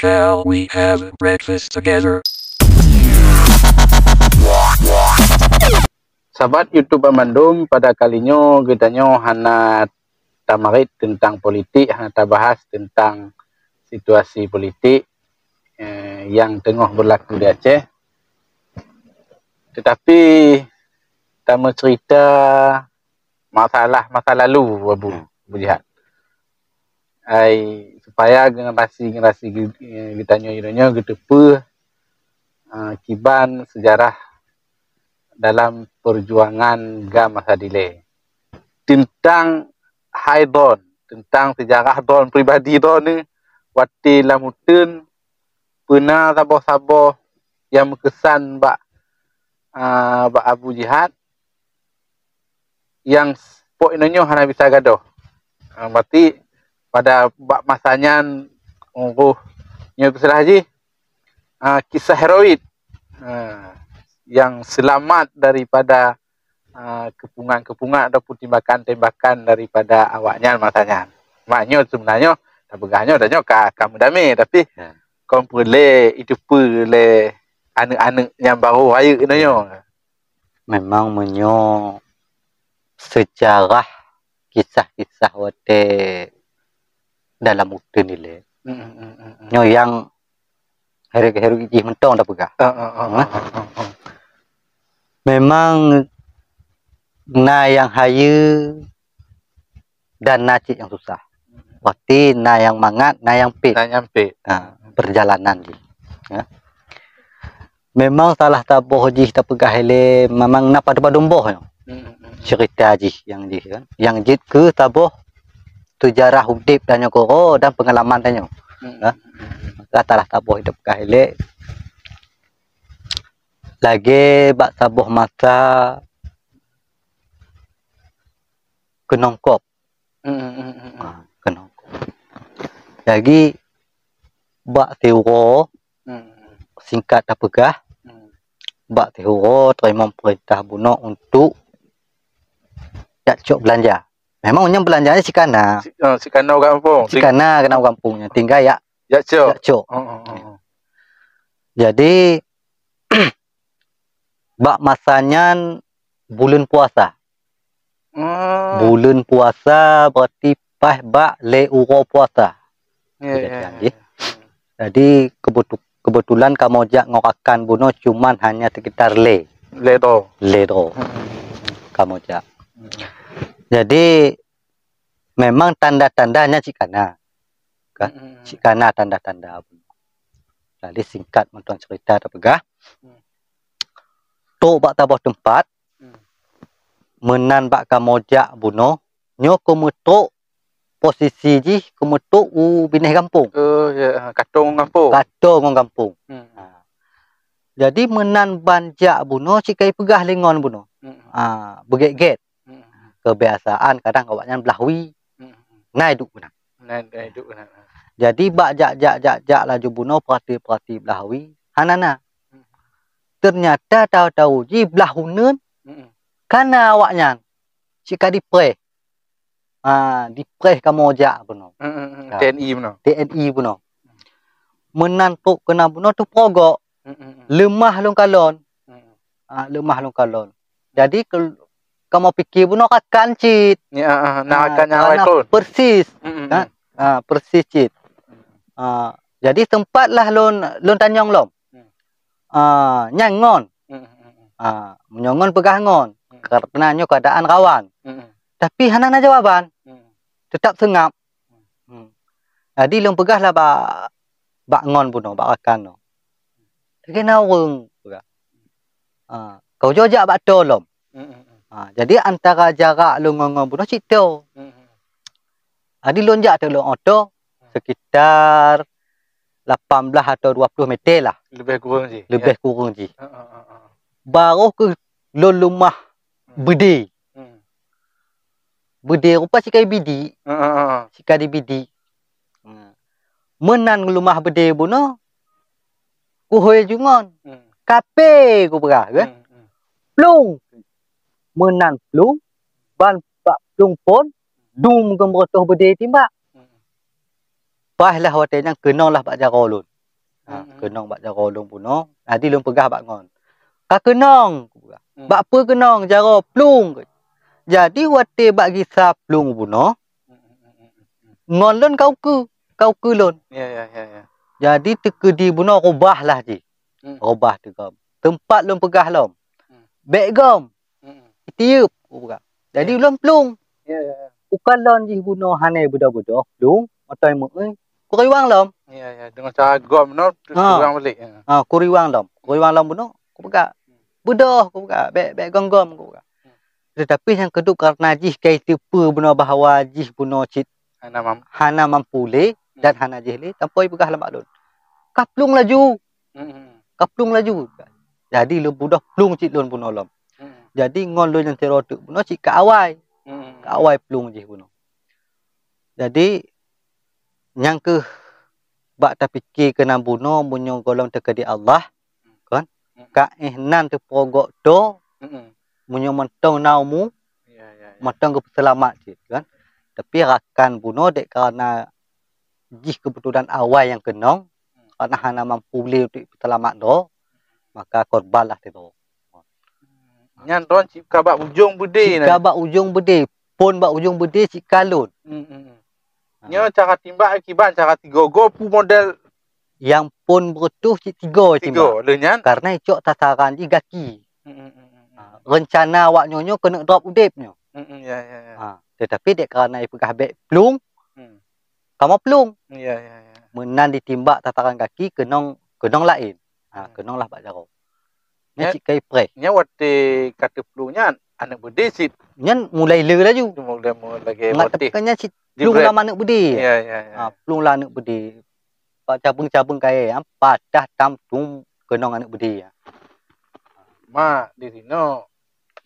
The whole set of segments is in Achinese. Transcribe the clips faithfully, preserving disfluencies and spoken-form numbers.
Shall we have breakfast together? Sahabat YouTube banmandum, pada kali nyoe geutanyoe hana tamarit teuntang politik, hana tabahas teuntang situasi politik, eh, nyang teungoh beulaku di Aceh. Tetapi tameucerita masalah masa lalu, Abu, Abu Jihad. Ai, supaya generasi-generasi geu-, geutanyoe jinoenyoe geuteupeue, eh, kiban sejarah dalam perjuangan GAM masa dilée. Teuntang hai droen, teuntang sejarah droen pribadi droen ni, watée lam uteuen peuna saboh-saboh nyang meukesan bak, ah, bak Abu Jihad, nyang s-, pok inoe nyoe hana bisa gadôh. Ah, berarti pada bak masa nyan, uroe nyoe peusalah jih, ah, kisah heroik, ah, nyang seulamat daripada, ah, keupungan-keupungan ataupun tembakan-tembakan daripada awak nyan masa nyan. Mak nyoe seubeunanyoe, tapeugah nyoe, dan nyoe ka, ka meudamé, tapi Ya. kon peureulée iteupeue lé aneuëk-aneuëk nyang barô rayeuk inoe nyoe. Memang meunyoe sejarah kisah-kisah watée dalam uteuen ilée, Hmm, hmm, hmm, hmm. nyoe nyang heroik-heroik jih mantong tapeugah. Ah, ah, ah, Hah? ah, ah, ah, ah. Memang na nyang hayeue dan na cit nyang susah. Berarti na nyang mangat, na nyang pet. Na nyang pet. Ha, perjalanan jih. Ya. Memang salah saboh jih tapeugah ilée memang na padum-padum boh nyoe. Hmm, hmm, hmm. Cerita jih nyang jih kan. Nyang jeuet keu saboh sejarah udeb tanyoe keudroe dan peungalaman tanyoe. Hmm, Ya. hmm, hmm, hmm. Maka salah saboh jih tapeugah ilée lagée bak saboh masa keunong kop. Hmm, hmm, hmm, hmm, hmm. Ha, keunong kop. Jadi, bak siuroe, Hmm, hmm. singkat tapeugah, Hmm. bak siuroe teurimong peurintah bunoe untuk jak cok beulanja. Memang nyan beulanja nyan sikana. Si-, ah, sikana ureuëng gampông. Sik- Sikana keunan ureuëng gampông nyan. Tinggai jak, Jak cok. jak cok. Oh, oh, oh, oh. Jadi, bak masa nyan buleuen puasa. Hmm. Buleuen puasa berarti paih bak lhée uroe puasa. Ya, ya, Kejadian ya, jih. ya. Jadi, kebetu-, kebetulan kamoe jak ngon rakan bunoe cuman hanya sekitar lhée. Lhée droe. Lhée droe. Hmm. Kamoe jak. Hmm. Jadi, memang tanda-tanda nyan cit kana. Kan? Hmm. Cit kana tanda-tanda. Jadi, singkat mantong cerita tapeugah. Hmm. Trok bak saboh teumpat, Hmm. meunan bak kamoe jak bunoe, nyoe keumeutrok posisi jih keumeutrok u binéh gampông. Oh, ya, ha, katong ngon gampông. Katong ngon gampông. Hmm. Ha. Jadi meunan ban jak bunoe cit ka jipeugah lé ngon bunoe. Hmm. Ha, beugét-gét. Hmm. Keubiasaan kadang awaknyan blah wie. Hmm. Na iduek keunan. Na, na iduek keunan. Jadi bak jak, jak, jak, jak laju bunoe perhati-perhati blah wie. Hana na. Hmm. Teunyata tahu-tahu jih blah uneuen Hmm. kana awaknyan. Cit ka dipreh. Ah, dipreh kamoe jak bunoe. Hmm, hmm, hmm. Ka. T N I bunoe. T N I bunoe. Meunan trok keunan bunoe teupeurogok. Hmm, hmm, hmm. Leumah lôn kalon. Hmm. Ah, leumah lôn kalon. Jadi, ke-, kamoe pike bunoe rakan cit. Ya, ah, ah, na Ah, rakan nyang karena awai thon. Persis. Hmm, hmm, Kan? hmm. Ah, persis cit. Ah, jadi sempatlah lôn, lôn tanyong lom. Hmm. Ah, nyan ngon. Hmm, hmm, hmm, hmm. Ah, meunyoe ngon peugah ngon. Hmm. Karena nyoe keadaan rawan. Hmm, hmm. Tapi hana na jawaban. Hmm. Teutap seungab. Hmm. Jadi lôn peugah lah bak, bak ngon bunoe, bak rakan nyoe. Lagée na ureuëng peugah. Ah, kau jok jak bak toe lom. Hmm, hmm, hmm. Ah, jadi antara jarak lôn ngon, ngon bunoe cit toe. Hmm, hmm. Jadi lôn jak teulheueh oto sekitar lapan belas atau dua puluh meter lah. Lebih kurang jih. Lebih Ya. kurang jih. Ha, ha, ha, ha. Baroh keuh lôn leumah Hmm. beudé. Hmm. Beudé rupa cit ka jibidik. Ha, ha, ha, ha. Cit ka jibidik. Hmm. Meunan leumah beudé bunoe, kuhôi ju ngon. Hmm. Kape kupeugah, kan? Hmm, hmm. Plueng. Meunan plueng, ban bak plueng phon, dum geumeureutôh beudé timbak. Hmm. Paih lah watée nyan keunong lah bak jaroe lôn. Ha, hmm, keunong bak jaroe lôn bunoe. Jadi lôn peugah bak ngon, "Ka keunong," kupeugah. Hmm. "Bak peue keunong?" "Jaroe plueng." Jadi watée bak gisa plueng bunoe, hmm, hmm, hmm, hmm, hmm, ngon lôn ka ukeue, ka ukeue lôn. Ya, ya, ya, ya. Jadi teukeudi bunoe rubah lah jih. Hmm. Rubah teugom. Teumpat lôn peugah lom, hmm, "Bék gom." Mm-mm. Tiep, ku peugah. Jadi, ya, ulôn plueng. Ya, ya, ya. Ukalon jih bunoe hana beudôh-beudôh, plueng, mantong meu'ui, kuriwang lom. Ya, ya, dengan cara gom noh, ha, kuriwang balik. Ya. Ha, kuriwang lom. Kuriwang lom bunoe, ku peugah, "Beudôh," ku peugah, "bék, bék gom-gom," ku peugah. Hmm. Tetapi nyang keudua karena jih ka jiteupeue bunoe bahwa jih bunoe cit hana mam-, hana mampu lé dan, hmm, hana jih lé, sampoe peugah lam bak lôn, "Ka plueng laju." Mm-mm. "Ka plueng laju." Jadi lôn beudôh plueng cit lôn bunoe lom. Mm-mm. Jadi ngon lôn nyang sidroe teuk bunoe cit ka awai. Mm-mm. Ka awai plueng jih bunoe. Jadi nyang keuh bak tapike keunan bunoe meunyoe gohlom teukeudi Allah, kan? Mm-mm. Ka éh nan teupeurogok toe, mm-mm, meunyoe mantong na umu, ya, ya, ya, mantong geupeuseulamat cit, kan? Tapi rakan bunoe dek karena jih keubeutulan awai nyang keunong, hmm, karena hana mampu lé untuk peuseulamat droe, maka korbanlah sidroe. Nyan droe cit ka bak ujong beudé. Cit na, ka bak ujong beudé, phon bak ujong beudé cit ka lôn. Hmm, hmm, hmm. Ha. Nyoe cara timbak kiban cara tigoe-goe peue model? Nyang phon beureutoh cit tigoe, tigoe timbak. Lheueh nyan? Karena icok sasaran jih gaki. Hmm, hmm, hmm, hmm, hmm. Ha, rencana awak nyoe, nyoe keuneuk drop udeb nyoe. Hmm, hmm, ya, ya, ya. Ha, tetapi dek karena ipeugah bék plueng, hmm, kamoe plueng. Ya, ya, ya. Meunan ditimbak sasaran gaki keunong, keunong laén. Ha, hmm, keunong lah bak jaroe. Nyan, nyan cit ka ipreh. Nyan watée ka teuplueng nyan, aneuk beudé cit. Nyan mulai le laju. Mulai, mulai lagée ngat watée. Tepeue nyan cit plueng lam aneuk beudé. Ya, ya, ya. Ha, plueng lam aneuk beudé. Bak cabeueng-cabeueng kayée nyan patah tam tum keunong aneuk beudé. Mak di sinoe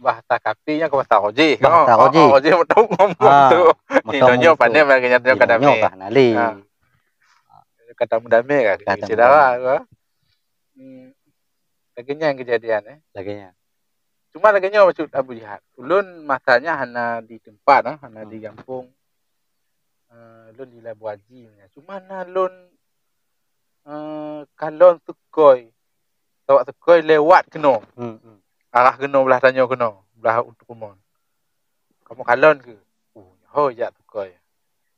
bahasa kapi nyan ke bahasa Roji. Bahasa Roji. Roji meutueng ngomong tu. Inoe nyoe pandai meunan nyoe ka damé. Nyoe ka hana lé. Ha. Ka damé ka syedara ka. Hmm. Lagée nyan kejadian, eh. Lagée nyan. Cuma lagée nyoe maksud Abu Jihad. Ulôn masa nyan hana di teumpat, ah, hana di gampông. Eh, lôn di Labuhan Aji nyan. Cuma na lôn, eh, kalon sukoi. Sawak sukoi lewat keunoe. Hmm, hmm. Arah keunoe blah tanyoe keunoe, blah Untreumon. Kamoe kalon keuh. Uh, ho jak sukoi.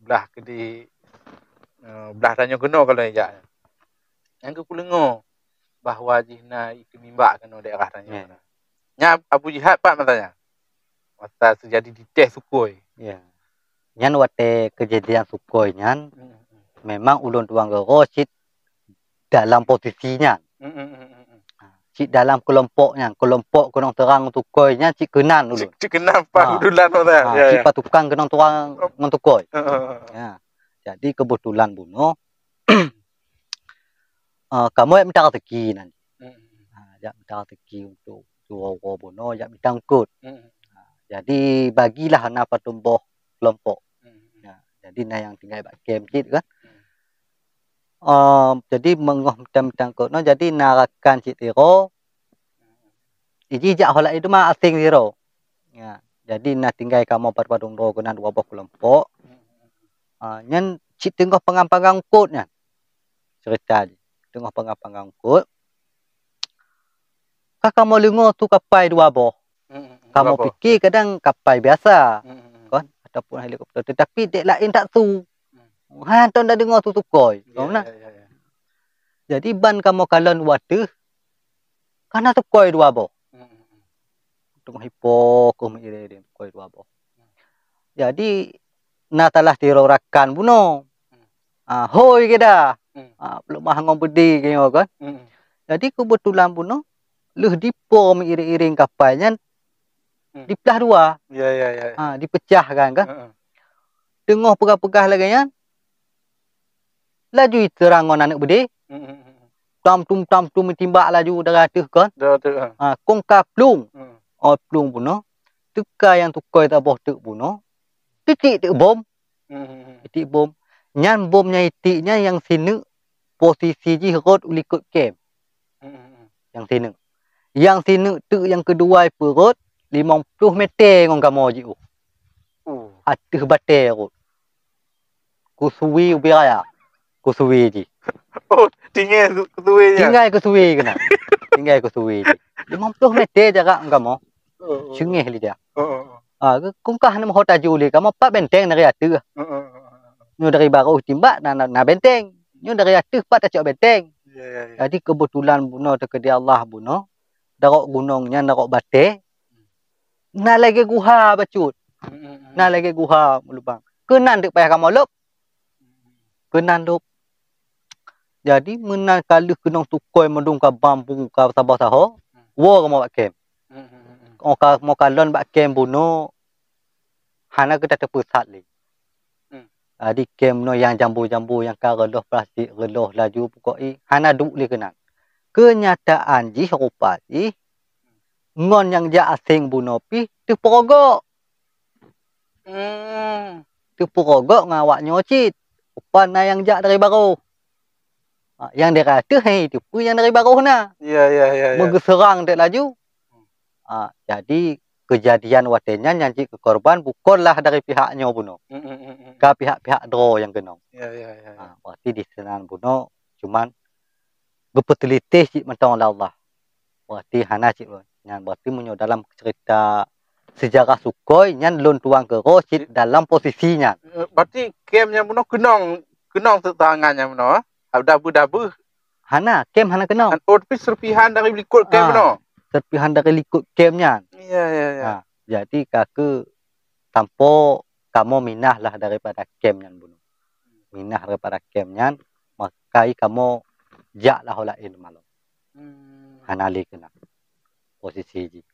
Blah keudeh, eh, blah tanyoe keunoe kalon jak. Nyang keuh kudeungoe bahwa jih na iteumimbak keunoe daerah tanyoe. Ya. Nyan Abu Jihad pat masa nyan? Masa teujadi ditéh sukoi. Ya. Nyan watée keujadian sukoi nyan, hmm, memang ulôn tuan guru cit dalam posisi nyan. Hmm, hmm, hmm, hmm, hmm. Ha, cit dalam keulompok nyan, keulompok keunong seurang sukoi nyan cit keunan ulôn. Cit, cit keunan pat, ha, keubeutulan masa. Ha, ya, cit ya. Patukang keunong seurang ngon sukoi. Heeh, heeh, heeh. Ya. Jadi keubeutulan bunoe, eh, kamoe jak mita raseuki nan. Hmm. Ha, jak mita raseuki untuk uroe-uroe bunoe, jak mita eungkôt. Hmm. Ha, jadi bagilah na padum boh keulompok. Hmm. Ya, jadi na nyang tinggai bak kem cit kan. Hmm. Em, jadi meungoh mita-mita eungkôt nyoe, jadi na rakan cit sidroe. Iji jak holat itu mah aseng sidroe. Ya, jadi na tinggai kamoe padum-padum droe keunan dua boh keulompok. Ah, nyan cit teungoh peungang-peungang eungkôt nyan. Cerita jih. Teungoh peungang-peungang eungkôt. Ka kamoe deungoe su kapai dua boh. Hmm, hmm, hmm. Kamoe dua boh. Pikir kadang kapai biasa. Hmm, hmm, hmm. Kon, ataupun helikopter. Tetapi dek laén that su. Hmm. Hantom tadeungoe su sukoi. Ya, kon nah. Ya, ya, ya. Jadi ban kamoe kalon wateuh, ka na sukoi dua boh. Hmm, hmm, hmm. Teungoh ipo keuh meuiréng-iréng sukoi dua boh. Hmm. Jadi na salah sidroe rakan bunoe. Hmm. Ah, hôi geudah. Hmm. Ah, peuleumah ngon beudé geuh nyoe kan. Hmm. Jadi keubeutulan bunoe lheueh dipo meuiréng-iréng kapai nyan, hmm, diplah dua. Ya, ya, ya. Ah, dipeucah kan, kan. Heeh. Teungoh peugah-peugah lagée nyan, laju iteurang ngon aneuk beudé. Hmm, hmm, hmm, hmm. Tam tum, tam tum, timbak laju dari ateueh kan. Dari ateueh, ha. Ha, kong ka plueng. Hmm. Oh, plueng bunoe. Teuka nyang sukoi saboh teuk bunoe. Teucik teuk bom. Hmm, hmm, hmm. Teucik bom. Nyan bom nyang itik nyan nyang sineuk posisi jih rot u likot kem. Hmm, hmm, hmm. Nyang sineuk. Nyang sineuk teuk nyang keudua ipeurot limong ploh meter ngon kamoe jiôh. Uh. Ateueh batée rot. Kusui ubé raya. Kusuwe jih. Oh, tinggai kusuwe jih. Tinggai kusuwe keunan. Tinggai kusuwe jih. Lima puluh meter jarak ngon kamoe. Oh, oh. Seungeh lé dia. Oh, oh, oh. Ah, kungkah na meuho taju lé kamoe pat benteng dari ateueh. Oh, oh, oh, oh. Nyoe dari baroh timbak na, na, na benteng. Nyoe dari ateueh pat tacok benteng. Ya, ya, ya. Jadi kebetulan bunoe teukeudi Allah bunoe. Darok gunong nyan darok batée. Na lagée guha bacut. Hmm, hmm, hmm. Na lagée guha meulubang. Keunan teuk payah kamoe lop. Keunan lop. Jadi meunan ka lheueh keunong tukoi meudong ka bambu ka saboh saho, hmm, woe kamoe bak kem. Hmm, hmm, hmm, hmm. Kamoe ka, kamoe kalon bak kem bunoe hana geutateupeue that lé. Hmm. Jadi kem nyoe nyang jambo-jambo nyang ka reuloh plastik, reuloh laju pukok i hana duek lé keunan. Keunyataan jih rupa jih ngon nyang jak aséng bunoe pih teupeurogok. Hmm. Teupeurogok ngon awak nyoe cit. Rupa na nyang jak dari baroh. Ha, nyang dari ateueh hai teupeue nyang dari baroh na. Ya, ya, ya, ya. Meugeuseurang teuk laju. Ha, jadi keujadian watée nyan nyang jeuet keu korban bukonlah dari pihak nyoe bunoe. Hmm, hmm, hmm, hmm. Ka pihak-pihak droe nyang keunong. Ya, ya, ya, ya. Ha, berarti di sinan bunoe cuman geupeuteulitéh cit mantong lé Allah. Berarti hana cit nyan. Berarti meunyoe dalam cerita sejarah Sukoi nyan lôn tuang keudroe cit dalam posisi nyan. Eh, berarti kem nyang bunoe keunong, keunong teuk tangan nyang bunoe, eh? Dabu-dabu. Hana, kem hana keunong. Oh, tapi serpihan dari likot kem bunoe. Ah, serpihan dari likot kem nyan. Ya, ya, ya. Ha, jadi ka keuh sampoe kamoe minah lah daripada kem nyan bunoe. Minah daripada kem nyan, maka kamoe jak lah ho laén malom. Hmm. Hana lé keunan posisi jih.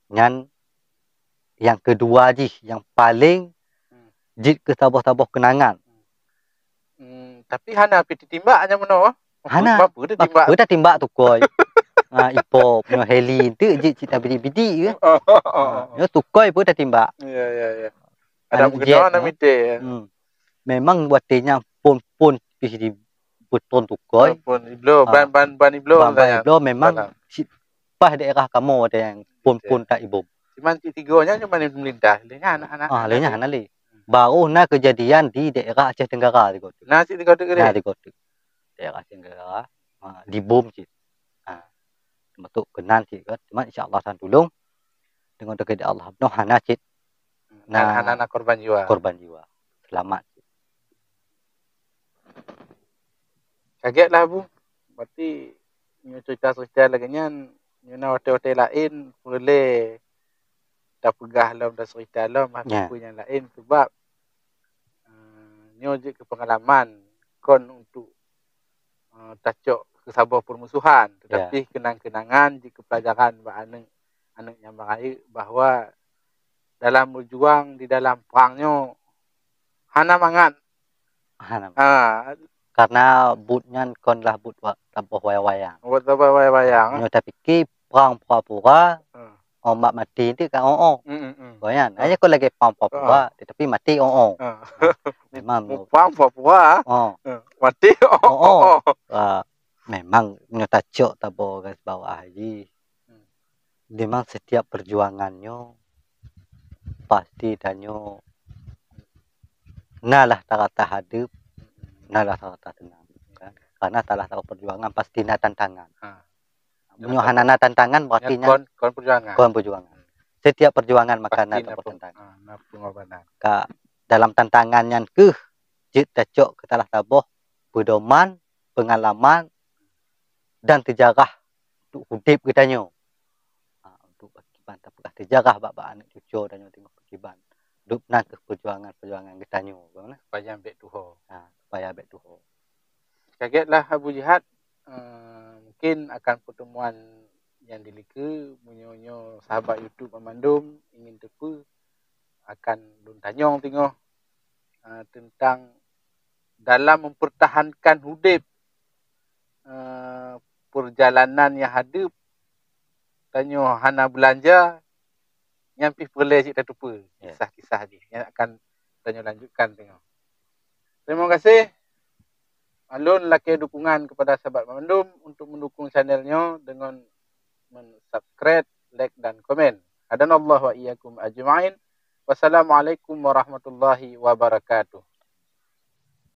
Nyan nyang keudua jih, nyang paleng, hmm, jeuet keu saboh-saboh keunangan. Hmm, tapi hana pih tatimbak nyang bunoe. Hana. Bapa tatimbak. Bapa tatimbak tukoi. Ha, ipo nyoe heli enteuk jeuet cit tabidik-bidik ke? Oh, oh, oh, oh. Ha, nyoe tukoi pun tatimbak. Ya, ya, ya. Ada meukeunong, ada mite, ya. Hmm. Memang watée nyan phon-phon pih di beutôn tukoi. Phon ibloe, ha, ban, ban, ban ibloe. Ban, ban ibloe memang cit paih daerah kamoe watée nyan phon-phon that ibom. Cuman cit tiga nyan cuma di pemerintah, lé nyan anak-anak. Ah, lé nyan hana lé. Baru na keujadian di daerah Aceh Tenggara tiga tu. Na cit tiga tu ke? Na tiga tu. Daerah Aceh Tenggara, ha, dibom cit. Ha. Teumasuk keunan cit kan. Cuma insya Allah Tuhan tulung. Deungon teukeudi Allah bunoe hana cit. Na, hana, hana korban jiwa. Korban jiwa. Selamat cit. Kagét lah, Bu. Berarti nyoe cerita-cerita lagée nyan, nyoe na watée-watée laén peureulée tapeugah lom, tacerita lom, ya, peue nyang laén, sebab, eh, nyoe jeuet keu peungalaman, kon untuk, eh, tacok keu saboh peurmusuhan, ya, tetapi kenang-kenangan jeuet keu pelajaran bak aneuk, aneuk nyang barayeuk bahwa dalam berjuang di dalam prang nyoe hana mangat. Hana. Ha. Karena buet nyan kon lah buet wa-, saboh wayang-wayang. Buet saboh wayang-wayang, eh? Nyoe tapike prang pura-pura, hmm, umat maté tu ka oh-oh. Hmm, hmm, hmm. Kon nyan. Ha. Hanya kon lagée prang pura-pura, ha, tetapi maté oh-oh. Ha. Ha. Memang mu-, prang pura-pura, ha, ha, maté oh-oh. Oh-oh. Ha. Memang nyoe tacok saboh garis bawah jih. Hmm. Memang setiap perjuangan nyoe pasti tanyoe na lah tarata hadeup, na lah tarata seunang, kan? Karena salah satu perjuangan pasti na tantangan. Ha. Meunyoe hana na tantangan, berarti nyan kon, kon perjuangan. Kon perjuangan. Hmm. Setiap perjuangan maka na tantangan. Pasti na peng-, ha, na pengorbanan. Ka dalam tantangan nyan keuh jeuet tacok keu salah saboh peudoman, peungalaman, dan seujarah untuk udeb geutanyoe. Ha, untuk pakriban tapeugah seujarah bak, bak aneuk cucoe tanyoe teungoh pakriban. Dub na keuh peujuangan-peujuangan geutanyoe, kan? Supaya bék tuho. Ha, supaya bék tuho. Kagét lah Abu Jihad, eh, mungkin akan pertemuan nyang dilikeue, meunyoe nyoe sahabat YouTube banmandum ingin teupeu, akan lôn tanyong teungoh, eh, teuntang dalam mempertahankan udeb, eh, perjalanan nyang hadeup, tanyoe hana beulanja, nyan pih peureulée cit tateupeue, ya, kisah-kisah jih. Nyan akan tanyoe lanjutkan teungoh. Terima kasih. Ulôn lakée dukungan kepada sahabat banmandum untuk mendukung channel nyoe deungon men-subscribe, like, dan komen. Hadanallahu wa iyyakum ajma'in. Wassalamualaikum warahmatullahi wabarakatuh.